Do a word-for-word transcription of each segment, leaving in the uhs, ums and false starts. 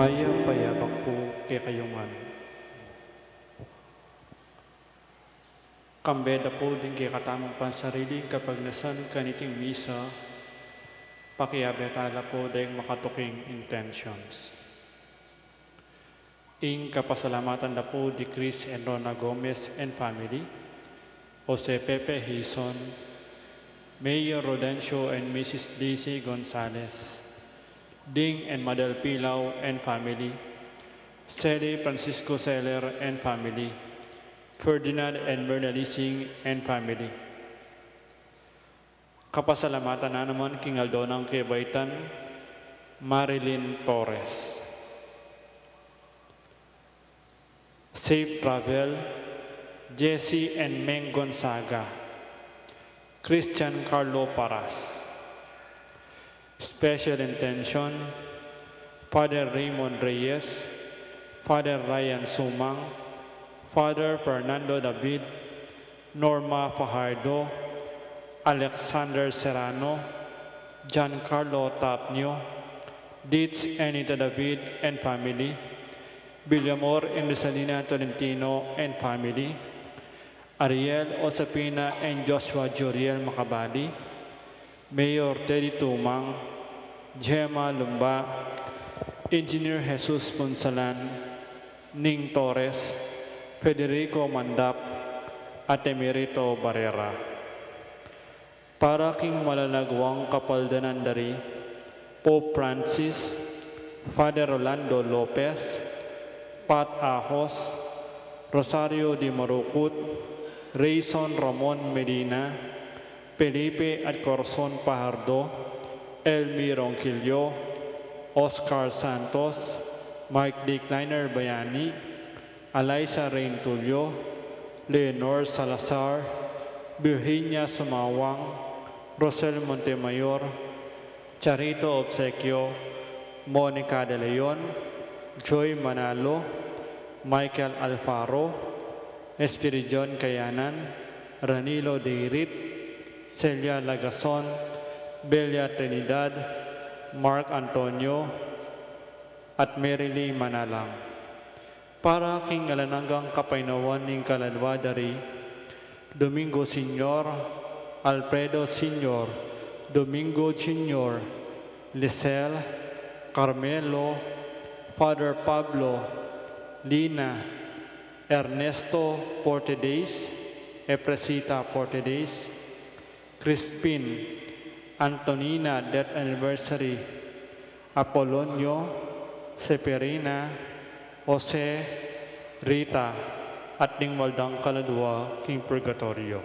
Payap-payap ku kekayu ngan. Kambe da pu ding kekatamung pansarili kapagnasan kaniting misa, pakiabe tala pu ding makatuking intentions. Ing kapasalamatan da pu di Chris and Rona Gomez and family, Jose Pepe Hizon, Mayor Rodencio and Missus Daisy Gonzalez, Ding and Madel Pilaw and family, Sally Francisco Seller and family, Ferdinand and Myrna Lising and family. Kapasalamatan na naman king aldo nang kebaitan, Marilyn Torres. Safe travel, Jesse and Meng Gonzaga, Christian Carlo Paras. Special intention, Father Raymond Reyes, Father Ryan Sumang, Father Fernando David, Norma Fajardo, Alexander Serrano, Giancarlo Tapnio, Ditz Anita David and family, Villamor and Rosalina Tolentino and family, Ariel Josefina and Joshua Joriel Macabali, Mayor Teddy Tumang, Gemma Lumba, Engineer Jesus Punsalan, Ning Torres, Federico Mandap, at Emerito Barrera. Para king malalagwang kapaldanan da ri Pope Francis, Father Rolando Lopez, Pat Ahos, Rosario de Marucut, Rayson Ramon Medina, Felipe at Corazon Fajardo, Elmi Ronquillo, Oscar Santos, Mike Decliner Bayani, Alyssa Rain Tulio, Leonor Salazar, Virginia Sumawang, Rosel Montemayor, Charito Obsequio, Monica De Leon, Joy Manalo, Michael Alfaro, Espiridion Kayanan, Ranilo Deirit, Celia Lagason, Belia Trinidad, Mark Antonio, at Merily Manalang. Para king alang anggang kapaynawan ning kaladwa da ri Domingo Senior, Alfredo Senior, Domingo Junior, Lisel, Carmelo, Father Pablo, Lina, Ernesto Portedes, Epresita Portedes, Crispin, Antonina death anniversary, Apolonio, Seferina, Jose, Rita, at ding maldang kaladwa king purgatorio.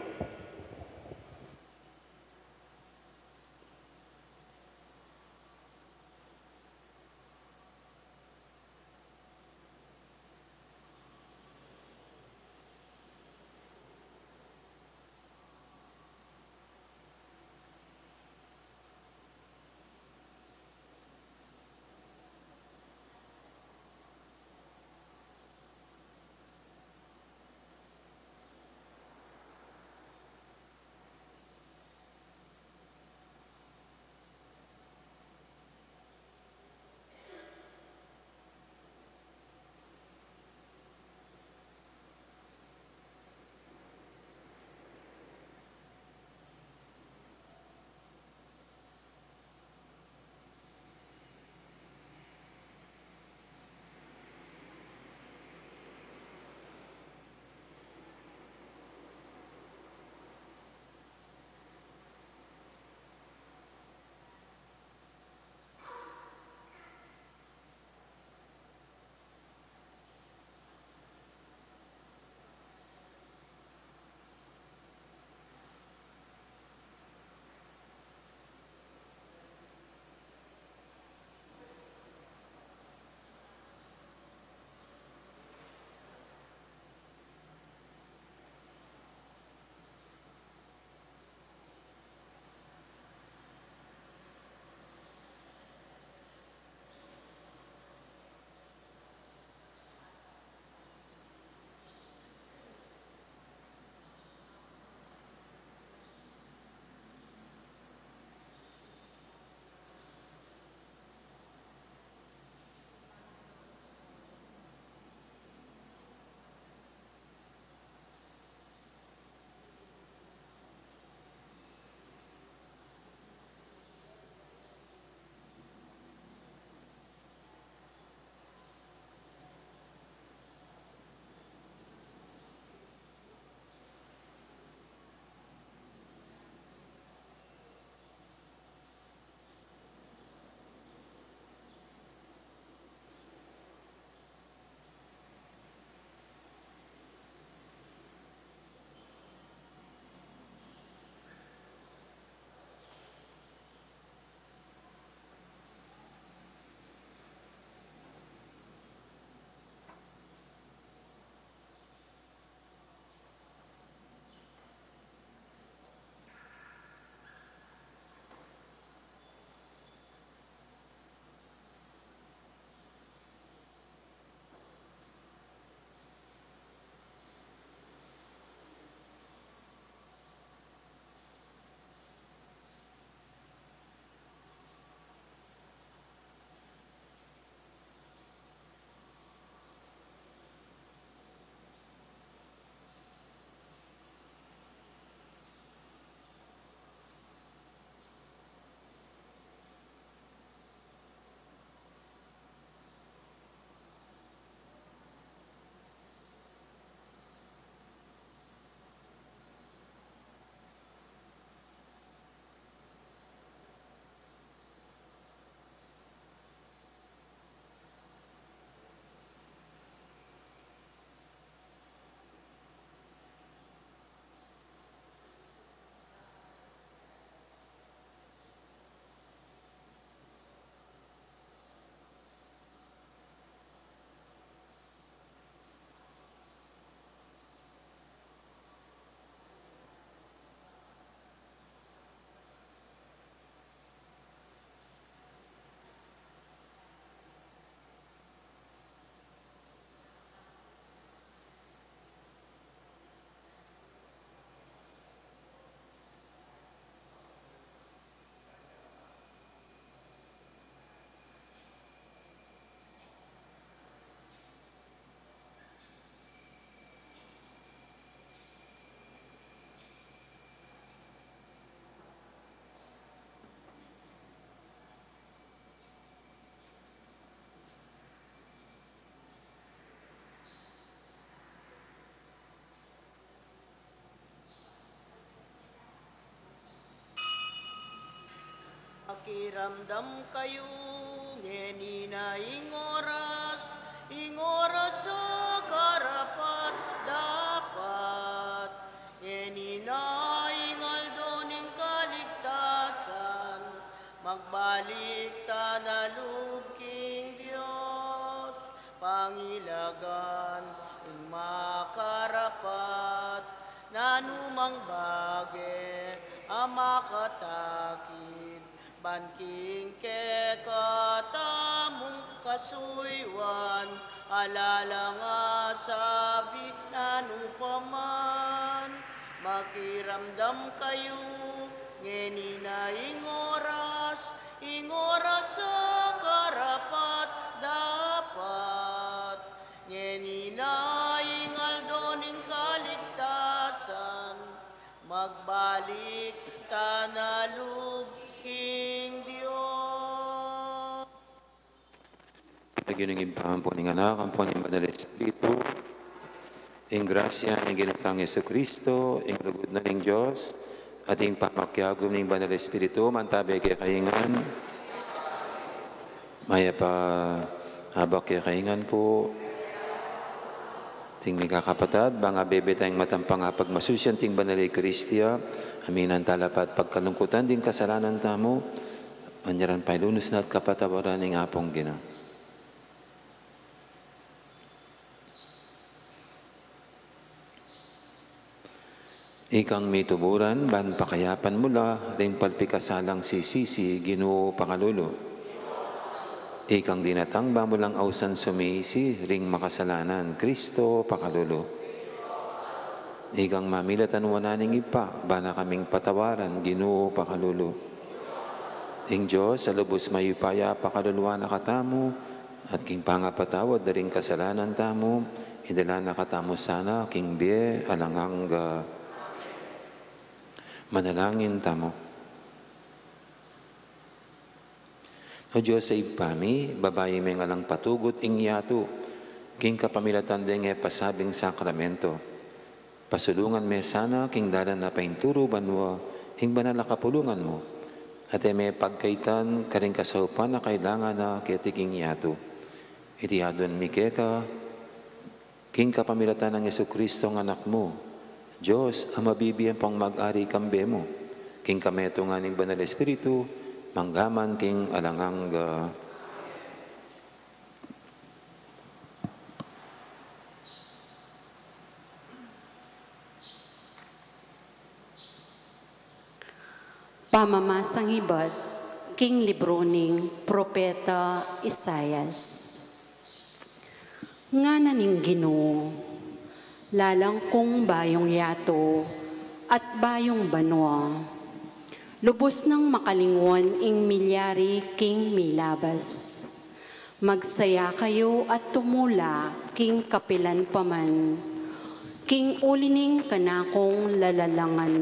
Makiramdam kayu, ngeni na ing oras, ing oras a karapat-dapat. Ngeni na ing aldo ning kaligtasan, magbalik ta na lub king Dios. Pangilagan ing makarapat, nanu mang bage a makatakit, ban king kekatamung kasuyuan, ala lang asabi nanu pa man. Makiramdam kayu, ngeni na ing oras, ing oras a karapat-dapat. Ngeni na ing aldo ning kaligtasan, magbalik ta na lub king Dios. Lagyu ning Ibpa, ampo ning Anak, ampo ning Banal Espiritu. Ing grasya ning Ginu tang Jesucristo, ing lugud na ning Dios, at ing pamakiagum ning Banal Espiritu, mantabe kekayu ngan. Mayap a abak kekayu ngan pu. Ding mikakapatad, bang abebe tang matampang a pagmasusyan ding Banal Eukaristia, aminan tala pa at pagkalungkutan ding kasalanan tamu, anyaran pailunus na at kapatawaran ning Apung Ginu. Ikang mituburan ban pakayapan mu la ring palpikasalang sisisi, Ginu, pakalulu. Ikang dinatang ba mu lang ausan sumisi ring makasalanan, Kristo, pakalulu. Ikang mamilatan wanan ning Ibpa, ba na kaming patawaran, Ginu, pakalulu. Ing Dios a lubus mayupaya pakaluluan na katamu, at king pangapatawad da ring kasalanan tamu, idala na katamu sana king bie alang angga. Manalangin tamu. O Dios a Ibpa mi, babayi meng alang patugut ing yatu king kapamilatan deng e pasabing sakramento. Pasulungan me sana king dalan a painturu banua ing banal a kapulungan mu, at e me pagkaitan karing kasaupan a kailangan na keti king yatu. Iti aduan mi keka king kapamilatan nang Jesucristo a Anak mu, Dios a mabibie ampong mag-ari kambe mu, king kametungan ning Banal Espiritu, mangga man king alang angga. Pamamasang ibat king libru ning Propeta Isaias. Ngana ning Ginu, lalang kung bayung yatu at bayung banua. Lubus nang makalingwan ing milyari king milabas. Magsaya kayu at tumula king kapilan pa man, king uli ning kanakung lalalangan.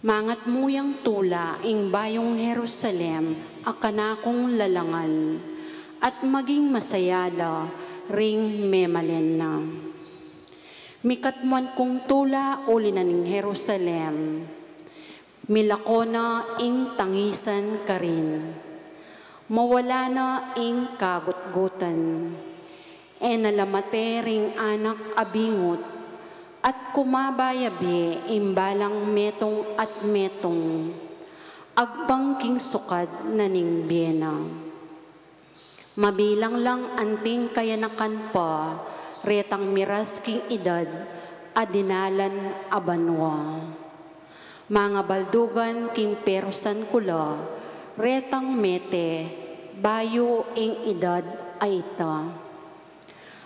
Mangatmu yang tula ing bayung Jerusalem a kanakung lalangan, at maging masaya la ring memalen na. Mikatmuan kung tula uli na ning Jerusalem. Milako na ing tangisan karin. Mawala na ing kagutgutan. E na la mate ring anak a bingut, at kumaba ya bie ing balang metung at metung. Agpang king sukad na ning bie na. Mabilang lang anting kayanakan pa retang miras king idad a dinalan a banua. Mangabaldugan king perusan ku la retang mete bayu ing idad a ita.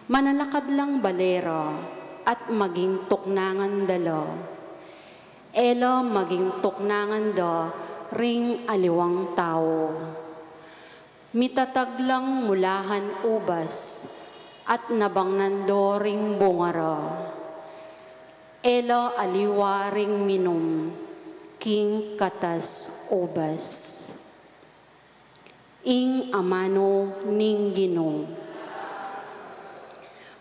Manalakad lang bale ra at maging tuknangan da la. E la maging tuknangan da ring aliwang tau. Mitatag lang mulahan ubas at nabangnan do ring bunga ra. E la aliwa ring minum king katas ubas. Ing amanu ning Ginu.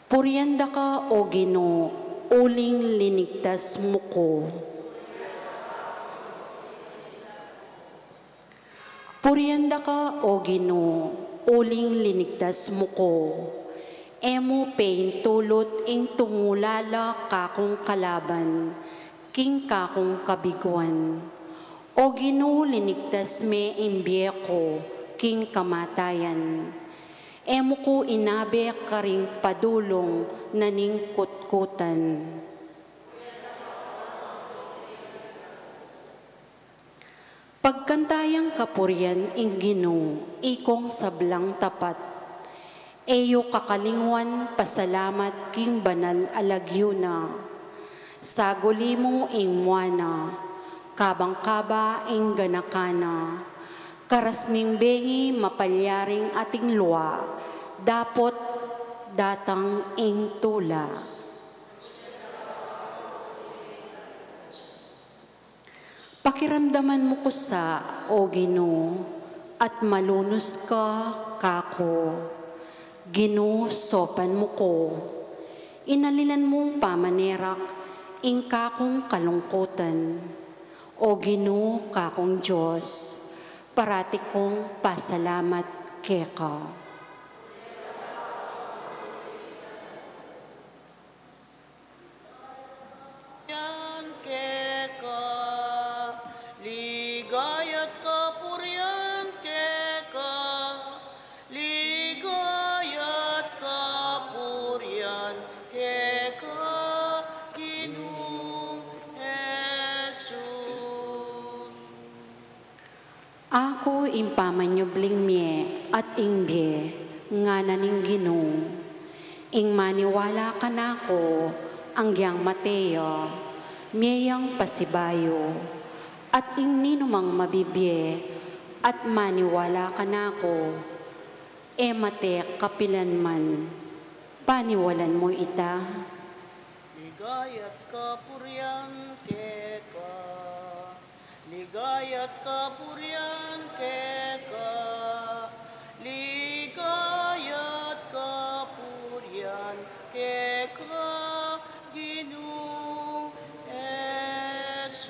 Purian da ka, O Ginu, uling linigtas mu ku. Purian da ka, O Ginu, uling linigtas mu ku. E mu peintulut ing tumula la kakung kalaban king kakung kabiguan. O Ginu, linigtas me ing bie ku king kamatayan. E mu ku inabe karing padulung na ning kutkutan. Pagkanta yang kapurian ing Ginu, ikong sablang tapat. E yu kakalingwan pasalamat king banal a lagyu na. Saguli mu ing mua na, kabang kaba ing ganaka na. Karas ning bengi mapalyaring ating lua, dapot datang ing tula. Pakiramdaman mu ku sa, O Ginu, at malunus ka kaku. Ginu, saupan mu ku. Inalinan mung pamanerak ing kakung kalungkutan. O Ginu, kakung Dios, parati kung pasalamat keka. Yan keka, ligaya't kapurian keka, ligaya't kapurian keka, Ginung Jesus. Aku ing pamanyubling mie at ing bie, ngana ning Ginu. Ing maniwala kanaku, anggiyang mate ya, mie yang pasibayu, at ing ninumang mabibie at maniwala kanaku, e mate kapilanman. Paniwalan mu ita? Ligaya't kapurian keka. Ligaya't kapurian keka, ligaya't kapurian keka, Ginung Jesus.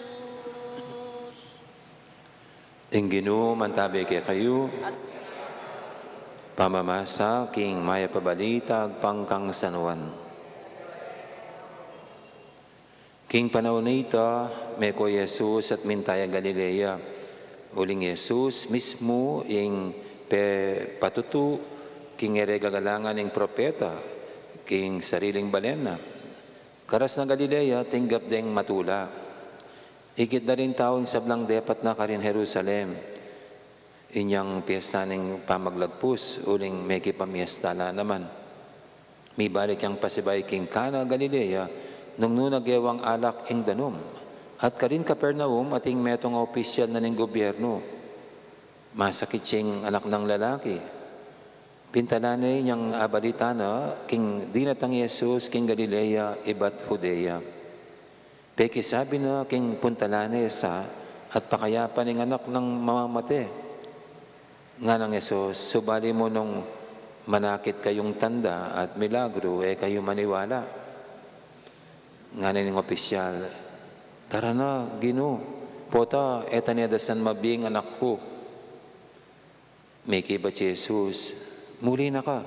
Ing Ginu mantabe kekayu. Pamamasa king Mayap a Balita agpang kang San Juan. King panaun a ita, meko i Jesus at minta ya Galilea. Uling i Jesus mismu ing pepatutu king e re gagalangan ing propeta king sariling balen na. Karas na Galilea, tinggap deng matula. Ikit da ring tau ing sablang depat na karin Jerusalem. Inyang piesta ning Pamaglagpus, uling mekipamiesta la naman. Mibalik yang pasibayu king Cana, Galilea, nung nu na gewang alak ing danum. At karin Capernaum, ating metung a opisyal na ning gubyernu. Masakit ya ing anak nang lalaki. Pintalan ne inyang abalita na king dinatang i Jesus king Galilea ibat Judea. Pekisabi na king puntalan ne sa at pakayapan ing anak nang mamamate. Ngana nang Jesus, subali mu nung manakit kayung tanda at milagru, e kayu maniwala. Ngana ning opisyal, tara na, Ginu, pota e ta ne da san mabie ing anak ku. Mekibat i Jesus, muli na ka,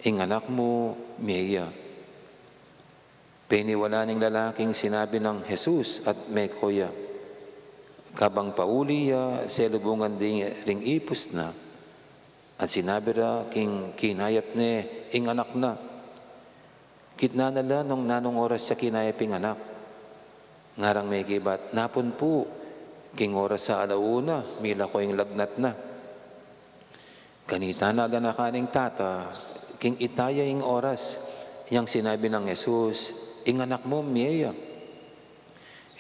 ing anak mu mie ya. Peniwala ning lalaking sinabi nang Jesus at meko ya. Kabang pauli ya, selubungan de ring ipus na, at sinabi ra king kinayap ne ing anak na. Kitnan na la nung nanung oras ya kinayap ing anak. Ngarang mekibat, napun pu, king oras a ala una, milako ing lagnat na. Kanita na aganakan ing tata, king ita ya ing oras, inyang sinabi nang Jesus, ing anak mu mie ya.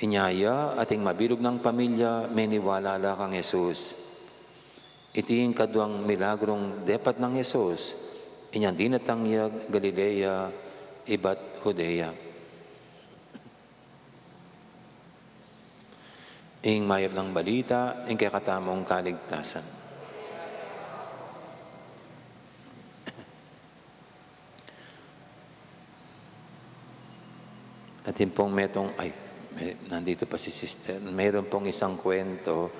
Inya ya at ing mabilug nang pamilya, meniwala la kang Jesus. Iti ing kaduang milagrung depat nang Jesus, inyang dinatang ya Galilea, ibat Judea. Ing mayap nang balita, ing kekatamung kaligtasan. Atin pong metung, ay, me-, nandito pa si sister. Meron pong isang kwento.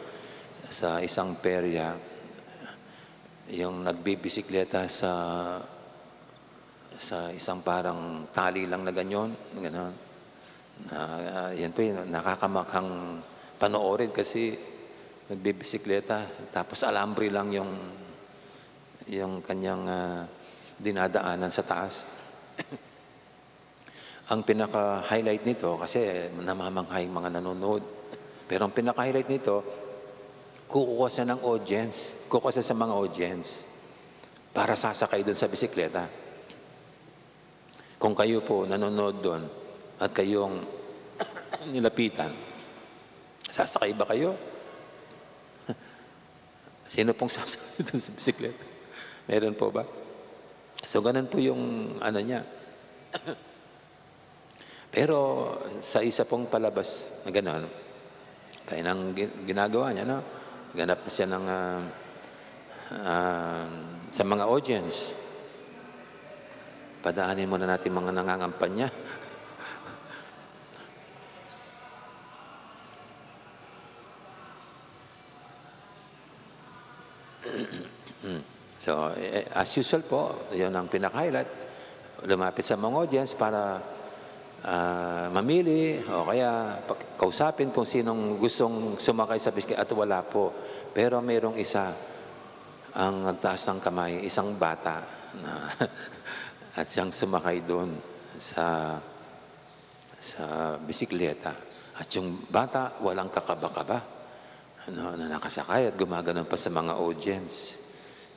sa isang perya, yung nagbibisikleta sa, sa isang parang tali lang na ganyan, ganon. Na, ah, yan po yung nakakamakhang panoorin kasi nagbibisikleta, tapos alambre lang yung, yung kanyang, ah, dinadaanan sa taas. Ang pinaka-highlight nito, kasi namamangha yung mga nanonood, pero ang pinaka-highlight nito, kukuha siya ng audience, kukuha siya sa mga audience para sasakay dun sa bisikleta. Kung kayo po nanonood dun at kayong nilapitan, sasakay ba kayo? Sino pong sasakay dun sa bisikleta? Meron po ba? So, ganun po yung ano niya. Pero sa isa pong palabas na ganun, kaya nang gi-, ginagawa niya, no? Ganap na siya ng, ah, ah, sa mga audience. Padaanin muna natin mga nangangampanya. So, eh, as usual po, yun ang pinaka-highlight. Lumapit sa mga audience para, ah, mamili o kaya pag-, kausapin kung sinong gustong sumakay sa bisikleta at wala po. Pero mayroong isa ang nagtaas ng kamay, isang bata na at siyang sumakay doon sa, sa bisikleta. At yung bata, walang kakaba-kaba, ano, na nakasakay at gumaganon pa sa mga audience.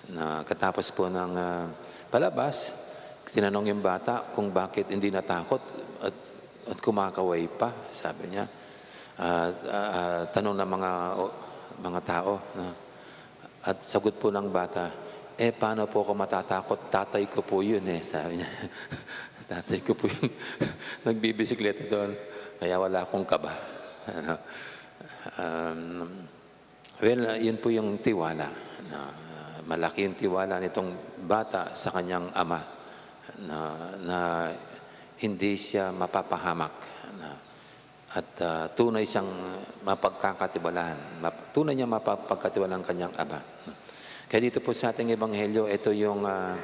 Na katapos po ng, ah, palabas, tinanong yung bata kung bakit hindi natakot at, at kumakaway pa, sabi niya. Ah, ah, ah, tanong ng mga, o, mga tao, no? At sagot po ng bata, "Eh, paano po ako matatakot? Tatay ko po yun eh," sabi niya. "Tatay ko po yung nagbibisikleta doon, kaya wala akong kaba." Ano? Um, well, yun po yung tiwala. Na, malaki yung tiwala nitong bata sa kanyang ama na, na hindi siya mapapahamak. Na, at, ah, tunay siyang mapagkakatiwalaan. Map-, tunay niya mapapagkatiwalaan kanyang ama. Kaya dito po sa ating ebanghelyo, ito yung, ah,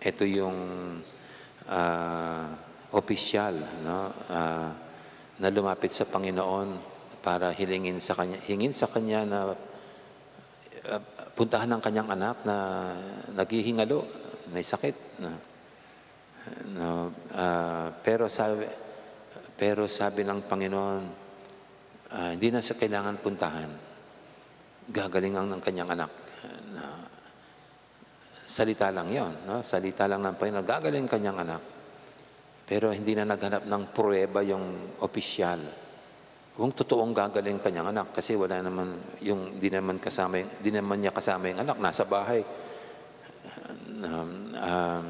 ito yung, ah, opisyal, no? Ah, na lumapit sa Panginoon para hilingin sa kanya, hingin sa kanya na, ah, puntahan ang kanyang anak na naghihingalo, may sakit, no? No, ah, pero sabi, pero sabi ng Panginoon, ah, hindi na siya kailangan puntahan. Gagaling ang, ng kanyang anak. Na, salita lang yon, no? Salita lang ng Panginoon, gagaling ang kanyang anak. Pero hindi na naghanap ng pruweba yung opisyal. Kung totoong gagaling kanyang anak, kasi wala naman yung, di naman kasama yung, di naman niya kasama yung anak, nasa bahay. Um, um,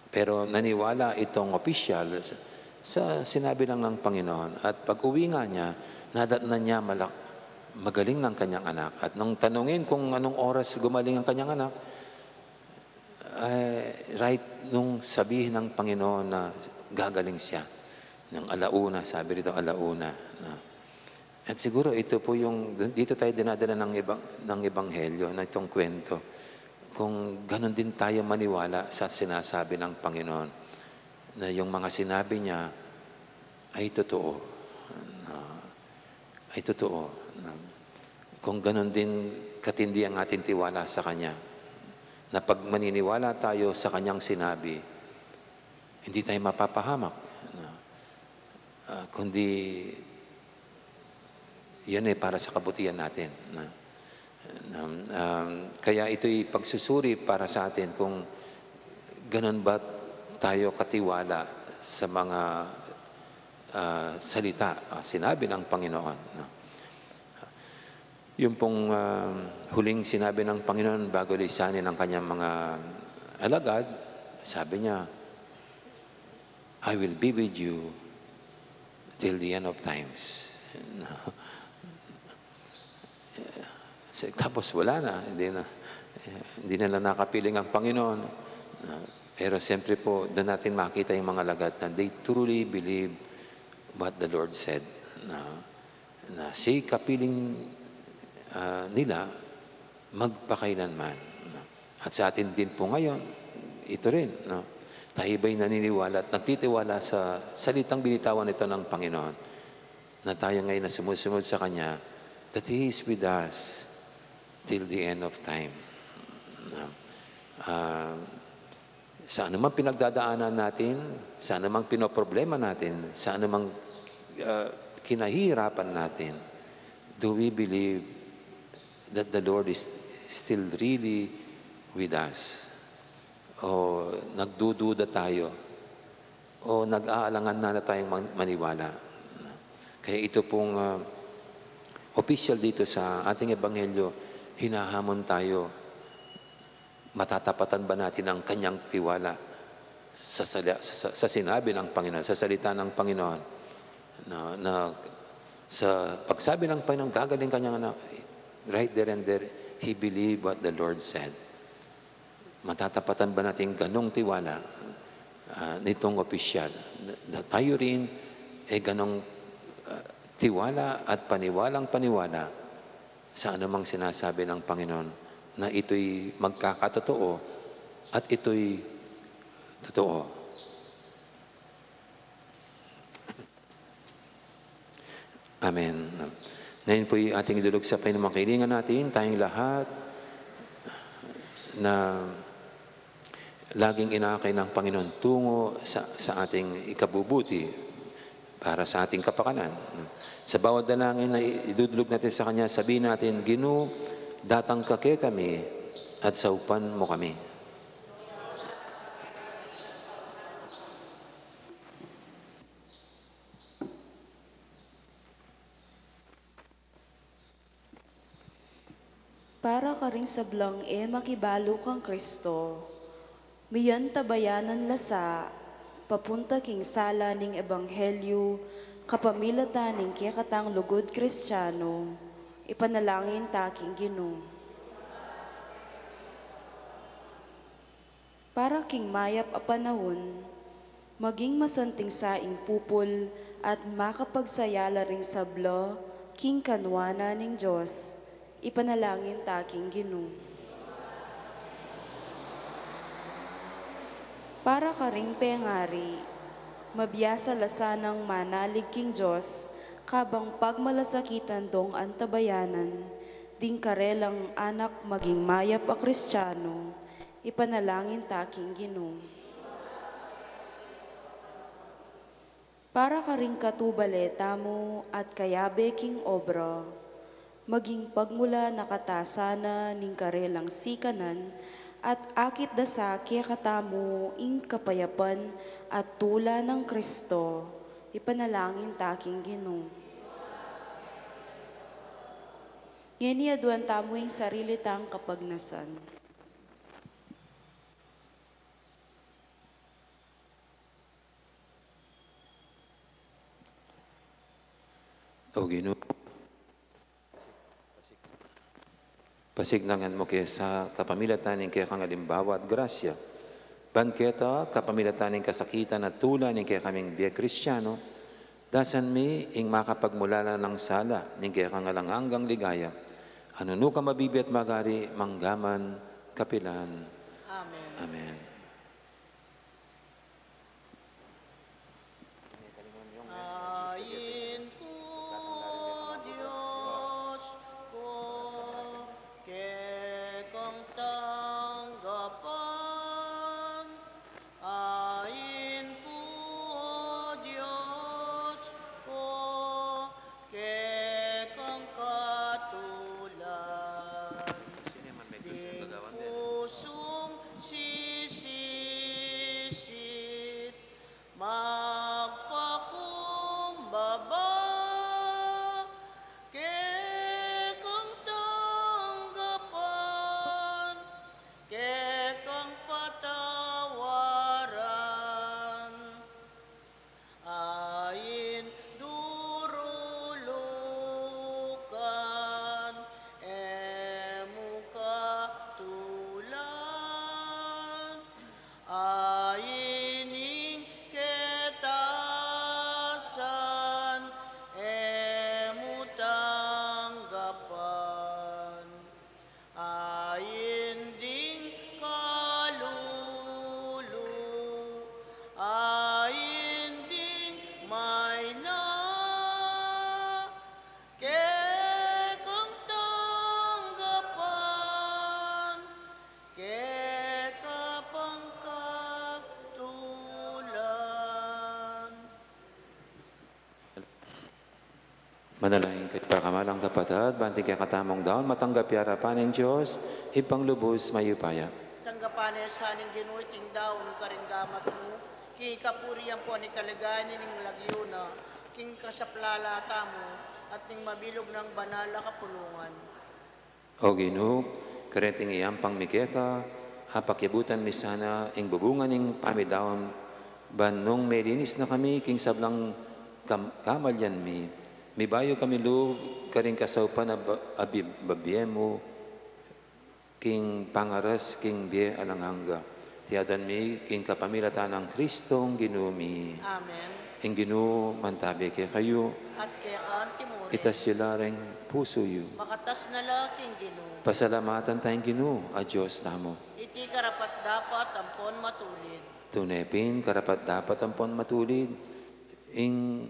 pero naniwala itong opisyal sa, sa sinabi lang ng Panginoon. At pag-uwi nga niya, nadatnan niya malak-, magaling ng kanyang anak. At nung tanungin kung anong oras gumaling ang kanyang anak, eh, right nung sabihin ng Panginoon na gagaling siya, ng alauna, sabi rito, alauna, no? At siguro ito po yung, dito tayo dinadala ng ebang-, ng ebanghelyo, na itong kwento. Kung ganun din tayo maniwala sa sinasabi ng Panginoon, na yung mga sinabi niya ay totoo, no? Ay totoo, no? Kung ganun din katindi ang ating tiwala sa Kanya, na pag maniniwala tayo sa Kanyang sinabi, hindi tayo mapapahamak, no? Ah, kundi yan ay para sa kabutihan natin, no? Um, um, kaya ito'y pagsusuri para sa atin kung ganun ba tayo katiwala sa mga, ah, salita, ah, sinabi ng Panginoon, no? Yung pong, ah, huling sinabi ng Panginoon bago lisanin ang kanyang mga alagad, sabi niya, "I will be with you till the end of times." No? So, tapos wala na, hindi na, hindi na lang nakapiling ang Panginoon. Ah, pero siyempre po, doon natin makita yung mga alagad na they truly believe what the Lord said. Na, na siya'y kapiling, ah, nila magpakailanman. At sa atin din po ngayon, ito rin, no? Tayo ba'y naniniwala at nagtitiwala sa salitang binitawan ito ng Panginoon, na tayo ngayon na sumusunod sa Kanya, that He is with us till the end of time. No? Ah, sa anumang pinagdadaanan natin, sa anumang pinoproblema natin, sa anumang, ah, kinahihirapan natin, do we believe that the Lord is still really with us? O nagdududa tayo? O nag-aalangan na, na tayong man-, maniwala? Kaya ito pong, ah, opisyal dito sa ating ebanghelyo, hinahamon tayo. Matatapatan ba natin ang kanyang tiwala sa sala-, sa, sa, sa sinabi ng Panginoon, sa salita ng Panginoon? Na, na sa pagsabi ng Panginoon, gagaling kanyang anak, right there and there, he believed what the Lord said. Matatapatan ba natin ganong tiwala, ah, nitong opisyal? Na, na tayo rin, eh, ganong, ah, tiwala at paniwalang paniwala sa anumang sinasabi ng Panginoon na ito'y magkakatotoo at ito'y totoo. Amen. Ngayon po'y ating idulog sa Panginoon, mangkilingan natin, tayong lahat na laging inakay ng Panginoon tungo sa, sa ating ikabubuti para sa ating kapakanan. Sa bawat dalangin na i-, idudulog natin sa Kanya, sabihin natin, "Ginu, datang ka kekami at saupan mu kami." Para karing sablang e makibalu kang Kristo, miyantabayanan la sa papunta king sala ning ebanghelyu kapamilatan ning kekatang lugud Kristiano, ipanalangin ta king Ginu. Para king mayap a panaun, maging masanting sa ing pupul at makapagsaya la ring sabla king kanwanan ning Dios, ipanalangin ta king Ginu. Para karing pengari, mabiasa la sanang manalig king Dios, kabang pagmalasakitan dong antabayanan ding karelang anak maging mayap a Kristiano, ipanalangin ta king Ginu. Para karing katubale tamu at kayabe king obra, maging pagmula na kata sana ning karelang sikanan at akit da sa kekatamu ing kapayapan at tula nang Kristo, ipanalangin ta king Ginu. Ngeni aduan tamu ing sarili tang kapagnasan. O Ginu, pasiglangan mu ke sa kapamilatan ning kekang alimbawa at grasya. Ban keta, kapamilatan ning kasakitan at tula ning kekaming bie Kristiano, dasan mi ing makapagmulala nang sala ning kekang alang anggang ligaya. Anu nuka mabibie at magari, manggaman kapilan. Amen. Amen. Ain ku, Dios ku, kekang tanggapan. Ain ku, Dios ku, kekang katulan. Ding pusung sisi Manalangin kayu, pakamalan kung kapatad, ban ing kekatamung daun matanggap ya arapan ning Dios, Ibpang lubus mayupaya. Tanggapan na sa ning Ginu iting daun karing gamat mu, king kapurian ampon ning kaligayan ning lagyu na, king kasaplalan tamu, at ning mabilug nang banal a kapulungan. O Ginu, kareting iyampang mi keka, apakiabutan mi sana ing bubunga ning pamidaun, ban nung melinis na kami king sablang kam-, kamalian mi, mibayu kami lub karing kasaupan a ba-, a bi-, babie mu, king pangaras king bie alang angga. Iti adwan mi king kapamilatan nang Kristong Ginu mi. Amen. Ing Ginu mantabe kekayu. At keka antimurin. Itas yu la ring pusu yu. Makatas na la king Ginu. Pasalamatan taya ing Ginu a Dios tamu. Iti karapat-dapat ampon matulid. Tune pin karapat-dapat ampon matulid. Ing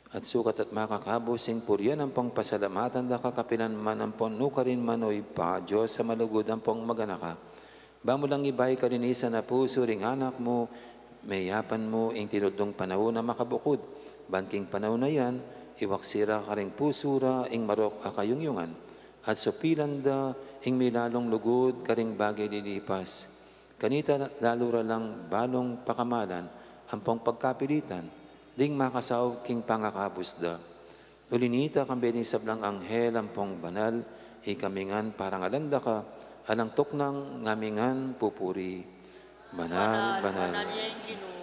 at sukat at makakabus ing purian ampong pasalamatan da ka kapilan man ampon nukarin man, o Ibpa, Dios a malugud ampong maganaka. Ba mu lang ibayu king kalinisan a pusu ring anak mu, meyapan mu ing tinudlung panaun a makabukud, ban king panaun a yan, iwaksi ra karing pusu ra ing marok a kayungyungan, at supilan da ing milalung lugud karing bage lilipas. Kanita lalu ra lang balung pakamalan ampong pagkapilitan, ding makasaup king pangakabus da. Uli nita, kambe ding sablang anghel ampong banal, ikami ngan parangalan da ka, alang tuknang ngami ngan pupuri. Banal, banal, banal ya ing Ginu,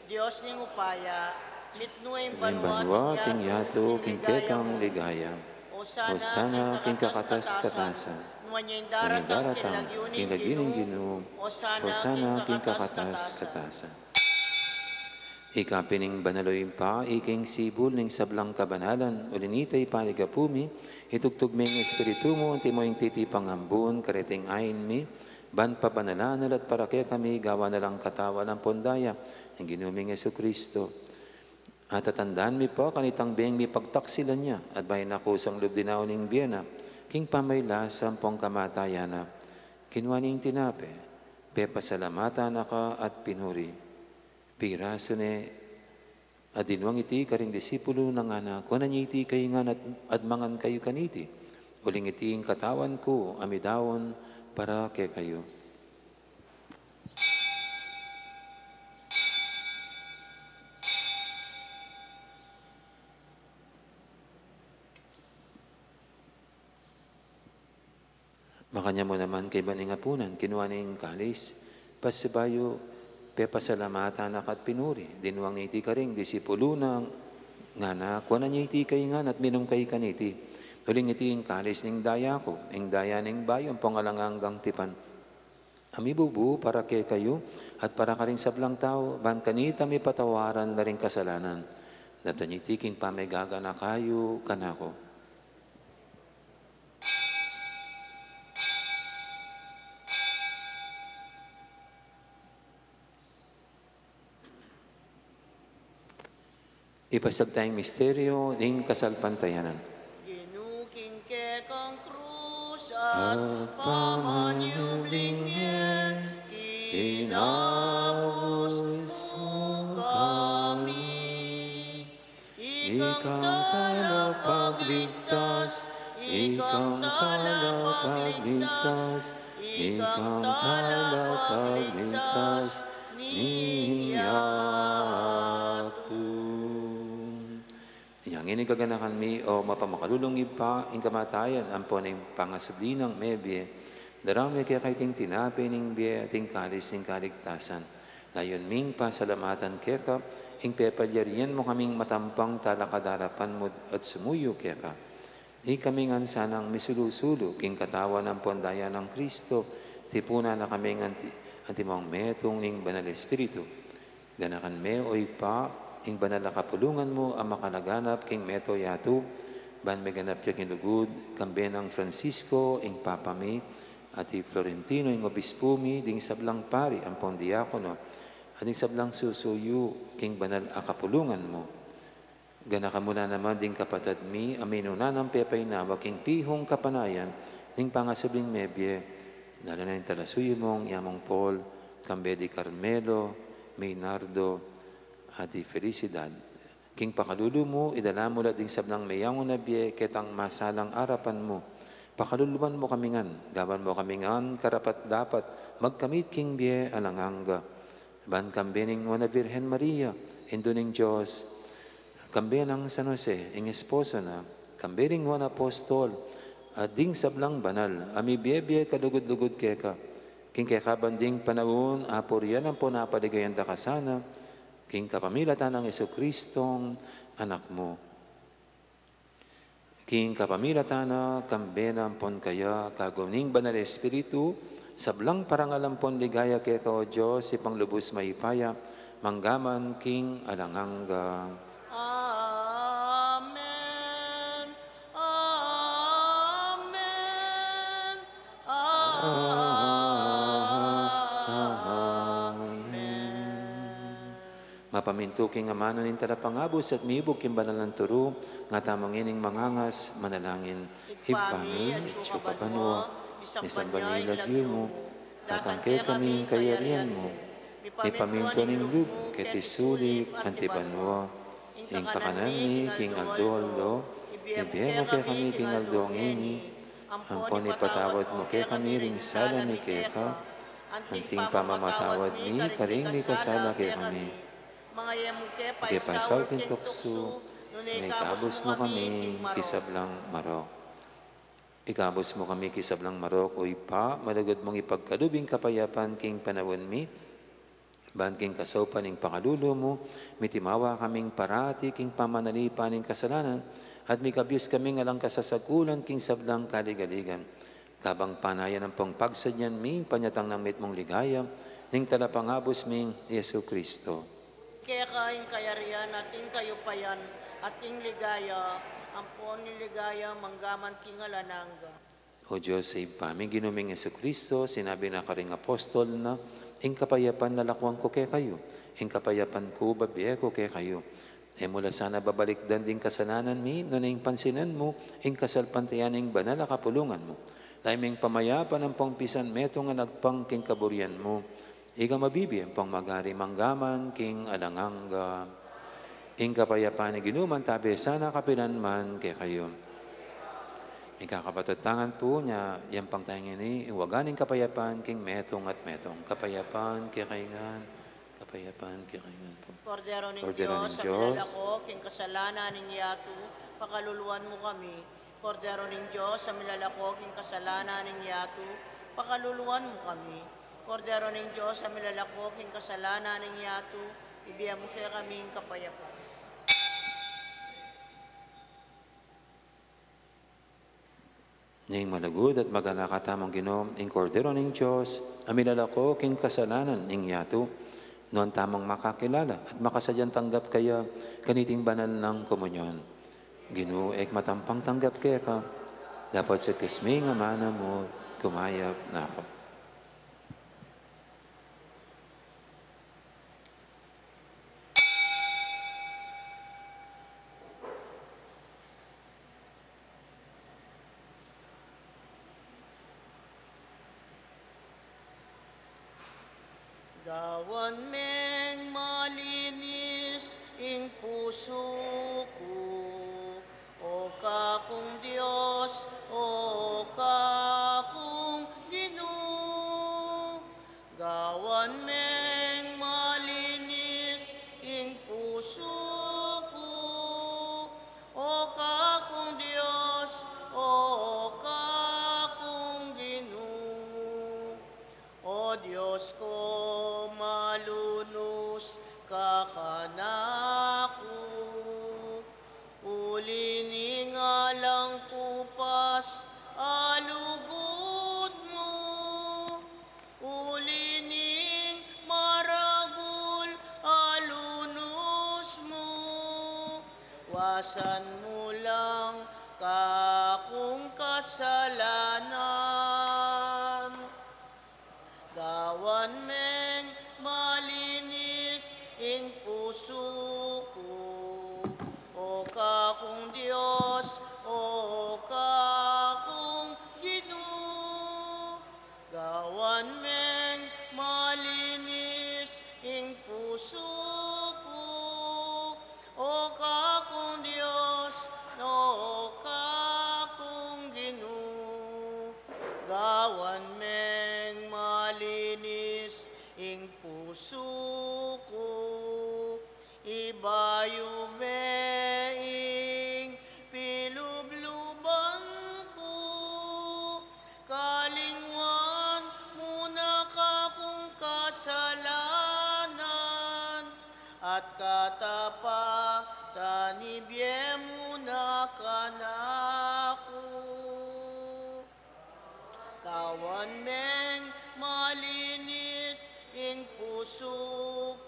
Dios ning upaya, mitmu ing banua at ing yatu king kekang ligaya. Hosana king kakatas-katasan. Nuan ya ing daratang king lagyu ning Ginu. Hosana king kakatas-katasan. Ika pin ing banal, o Ibpa, ika ing sibul ning sablang kabanalan, uli nita ipaligapu mi, itugtug me ing Espiritu mu, antimo ing titipang ambun kareting ain mi, ban pabanalan na la at para kekami gawan na lang katawan ampon daya ning Ginu ming Jesucristo. At tatandaan mi pa kanitang beng mipagtaksilan ya, at bayu na kusang lub dinaun ing bie na, king pamaylasa ampong kamatayan na, kinua ne ing tinape, pepasalamatan na ka at pinuri. Pirasu ne, at dinuang iti karing disipulu na, ngana, kuanan ye iti kayu ngan at, at mangan kayu kaniti. Uling iti ing katawan ku a midaun para kekayu. Makanyan mu naman kaybat ning apunan, kinua ne ing kalis, pasibayu pepasalamatan na ka at pinuri, dinuang ne iti karing disipulu na, ngana, kuanan ye iti kayu ngan at minum kayu kaniti. Uling iti ing kalis ning daya ku, ing daya ning bayu ampong alang anggang tipan, a mibubu para kekayu at para karing sablang tau, ban kanita mipatawaran la ring kasalanan. Daptan ye iti king pamigaganaka yu kanaku. Ipasiag taya ing misteryu ning kasalpantayanan. Ginu, king kekang krus at pamanyubling e, kinabus mu kami. Ikang talapagligtas, ikang talapagligtas, ikang talapagligtas ning yatu. Inya ngeni gaganakan mi, o mapamakalulung Ibpa, ing kamatayan ampon ing pangasubli nang mebie, daraun mi keka iting tinape ning bie at ing kalis ning kaligtasan. Layun ming pasalamatan keka ing pepalyarian mu kaming matampang talakad king arapan mu at sumuyu keka. Ikami ngan sanang misulu-sulu king katawan ampon daya nang Kristo, tipunan na kami ngan anti-, antimong metung ning Banal Espiritu. Ganakan me, o Ibpa, ing banal a kapulungan mu a makalaganap king mabilug a yatu, ban meganap ya king lugud, kambe nang Francisco, ing Papa mi, at i Florentino, ing Obispu mi, ding sablang pari ampon diakono, at ding sablang susuyu king banal a kapulungan mu. Ganakan mu la naman ding kapatad mi a minuna nang pepainawa king pihung kapanayan ning pangasubling mebie, lalu na ing talasuyu mung i Among Paul, kambe di Carmelo, Maynardo, at di Felicidad, King pakalulu mu, idala mu la ding sablang meyangu na bie ketang masalang arapan mu. Pakaluluan mu kami ngan, gawan mu kami ngan karapat-dapat magkamit king bie alang angga. Ban kambe ning Nuan a Virgen Maria, Indu ning Dios, kambe nang San Jose, ing esposo na, kambe ring nuan a apostol, at ding sablang banal a mibie-bie kalugud-lugud keka, king kekaban ding panaun, apurian ampon apaligayan da ka sana, king kapamilatan nang Jesucristong Anak mu. King kapamilatan na, kambe na ampon kaya, kagum ning Banal a Espiritu, sablang parangal ampon ligaya keka, o Dios, Ibpang lubus mayupaya, manggaman king alang angga. Amen. Amen. Amen. Amen. Mapamintu king amanu ning Talapangabus at mibug king banal nang turu, nga tamu ngening mangangas, manalangin. Ibpa mi, atsu ka banua, misamban ya ing lagyu mu, datang kekami ing kayarian mu, mipamintuan ing lub mu keti sulip anti banua. Ing kakanan mi king aldo-aldo, ibie mu kekami king aldo ngeni, ampon ipatawad mu kekami ring sala mi keka, anti ing pamamatawad mi karing mikasala kekami. Manga e mu ke paisaul king tuksu, nune ikabus mu kami king sablang marok. Ikabus mu kami king sablang marok, o Ibpa, malugud mung ipagkalub ing kapayapan king panaun mi, ban king kasaupan ning pakalulu mu, mitimawa kaming parati king pamanalipan ning kasalanan, at mikabyus kaming alang kasasagulan king sablang kaligaligan. Kabang panayan ampong pagsadyan mi ing panyatang nang mitmung ligaya, ning Talapangabus ming Jesucristo. Keka ing kayarian at ing kayupayan at ing ligaya, ampon ing ligaya manggaman king alang angga. O Dios a Ibpa mi, Ginu ming Jesucristo, sinabi na karing apostol na, ing kapayapan lalakwan ku kekayu, ing kapayapan ku bibie ku kekayu. E mu la sana babalikdan ding kasalanan mi, nune ing pansinan mu ing kasalpantayanan ning banal a kapulungan mu. Lalu ming pamayapan ampong pisan metung a nagpang king kaburian mu. Ika mabibie ampong magari manggaman king alang angga. Ing kapayapan ning Ginu mantabe sana kapilan man kekayu. Ing kakapatad, tangan pu nya, yang pang tayang ini, ing waga ning kapayapan king metung at metung. Kapayapan kekayu ngan. Kapayapan kekayu ngan pu. Kordero ning Dios, a milalako king kasalanan ning yatu, pakaluluan mu kami. Kordero ning Dios, a milalako king kasalanan ning yatu, pakaluluan mu kami. Kordero ning Dios, a milalako king kasalanan ning yatu, ibie mu kekami ing kapayapan. Ning malugud at maganaka tamung Ginu, ing Kordero ning Dios, a milalako king kasalanan ning yatu, nuan tamung makakilala at makasadyang tanggap kaya kaniting banal nang komunyon. Ginu, e ku matampang tanggap keka, dapot sa kusming amanu mu, kumayap na ku. Gawan meng malinis ing pusu ku, o kakung Dios, o kakung Ginu. Gawan meng malinis ing pusu ku, o kakung Dios, o kakung Ginu. O Dios ko, malunus ka kanaku, uli ning alang kupas a lugud mu, uli ning maragul a lunus mu, wasan mu lang kakung kasalanan. Gawan meng malinis ing pusu ku, o kakung Dios, o kakung Ginu. Gawan meng malinis ing pusu ku, o Apa, tani bie mu na kanaku. Gawan meng malinis ing pusu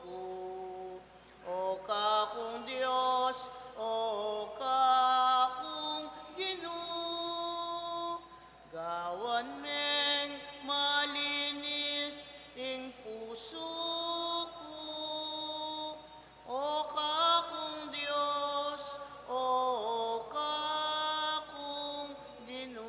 ku, O kakung Dios, O kakung Ginu. Gawan meng malinis ing pusu ku, O kakung Dios, O kakung Ginu.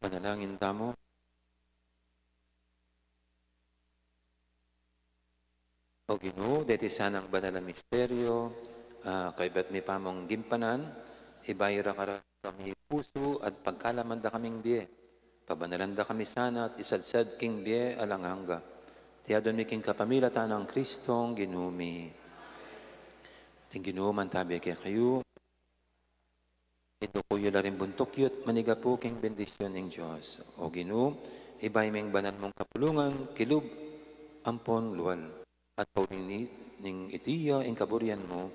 Manalangin tamu. O Ginu, deti sanang banal a misteryo, ah, kaybat mi pamung gimpanan, ibie ra kekami pusu at pagkalaman da kaming bie. Pabanalan da kami sana at isadsad king bie alang angga. Iti adwan mi king kapamilatan nang Kristong Ginu mi. Ing Ginu mantabi kekayu. Iduku yu la ring buntuk yu at manigapu king bendisyun ning Dios. O Ginu, ibie mu ing banal mung kapulungan, kilub ampon lual. At pauli ning iti ya ing kaburian mu,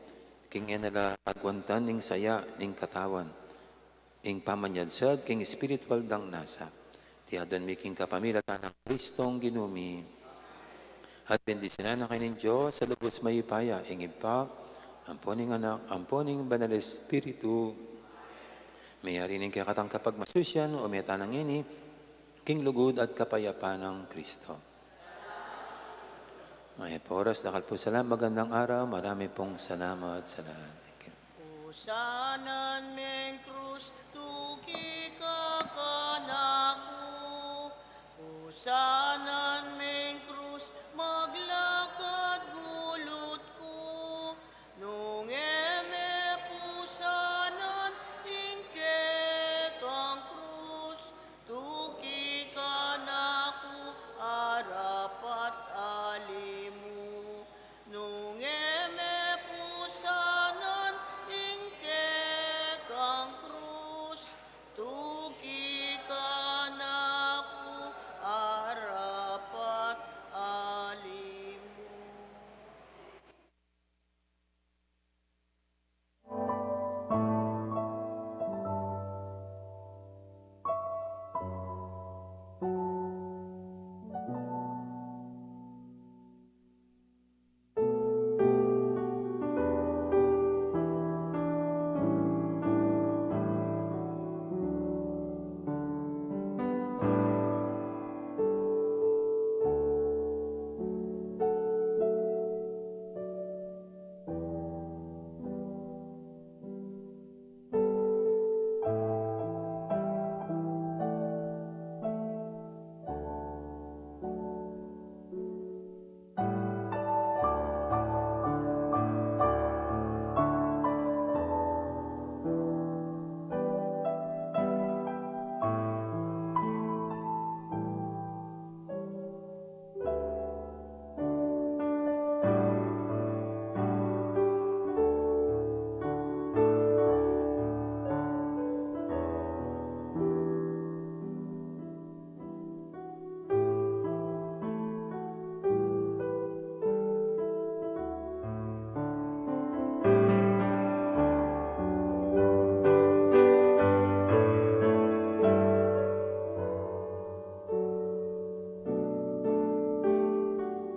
king e na la agwantan ing saya ning katawan, ing pamanyadsad king espiritual dang nasa. Iti adwan mi king kapamilatan nang Kristong Ginu mi. At bendisyunan na kayu ning Dios a lubus mayupaya, ing Ibpa, ampon ing Anak, ampon ing Banal Espiritu. Meyari ning kekatang kapagmasusyan, ume tana ngeni king lugud at kapayapan nang Kristo. Mayap a oras, dakal pung salamat, magandang araw, marami pung salamat sa lahat. Thank you. Pusanan meng krus, tuki ka kanaku. Pusanan